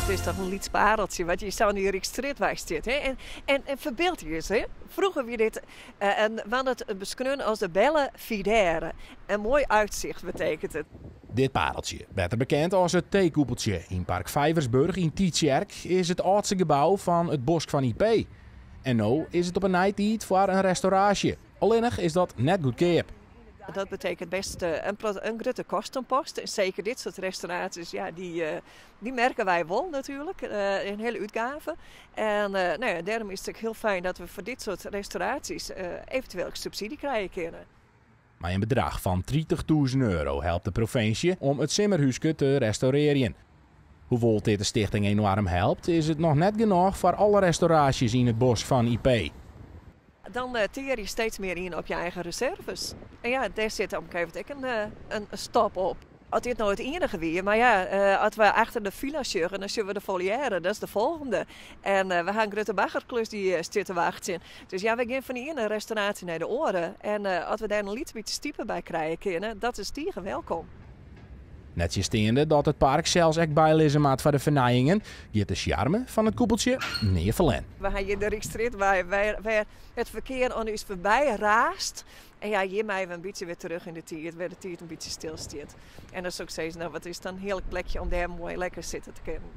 It is toch in lyts pareltsje wat hjir sa oan dy Ryksstrjitwei stiet. Hè? En, en, en ferbyld je ris, hè? Froeger wie dit en waard it beskreaun as de Belvédère. In moai uitzicht betekent it. Dit pareltsje, better bekend as it Teekoepeltsje yn Park Vijversburg yn Tytsjerk, is it âldste gebou fan it Bosk fan Ypey. En no is it op 'e nij tiid foar in restauraasje. Allinnich is dat net goedkeap. Dat betekent best in grutte kostenpost. En seker dit soart restauraasjes, ja, dy merke wy wol natuerlik. In hiele útgave. En no ja, dêrom is it ek hiel fijn dat we foar dit soart restauraasjes eventueel ek subsydzje krije kinne. Mei in bedrach fan 30.000 euro helpt de provinsje om it simmerhúske te restaurearjen. Hoewol't dit de stichting enoarm helpt, is it noch net genôch foar alle restauraasjes yn it Bosk fan Ypey. Dan tear je steeds mear yn op je eigen reserves. En ja, dêr sit op in gegeven momint ek in stop op. As dit no it iennige wie, mar ja, as we achter de filla sjogge, dan sjogge we de foliêre, dat is de folgjende. En we ha in grutte baggerklus dy't stiet te wachtsjen. Dus ja, we gean fan de iene restauraasje nei de oare. En as we dêr in lyts bytsje stipe by krije kinne, dat is tige wolkom. Nettsjinsteande dat it park sels ek bylizze moat foar de fernijingen, giet de sjarme fan it koepeltsje nea ferlern. We ha hjir de Ryksstrjitwei wêr't it ferkear oan ús foarby raast. En ja, hjir meie we in bytsje wer terug yn de tiid, wêr't de tiid in bytsje stilstiet. En dan soe ik sizze, no, wat is it in hearlik plekje om dêr moai lekker sitte te kinnen.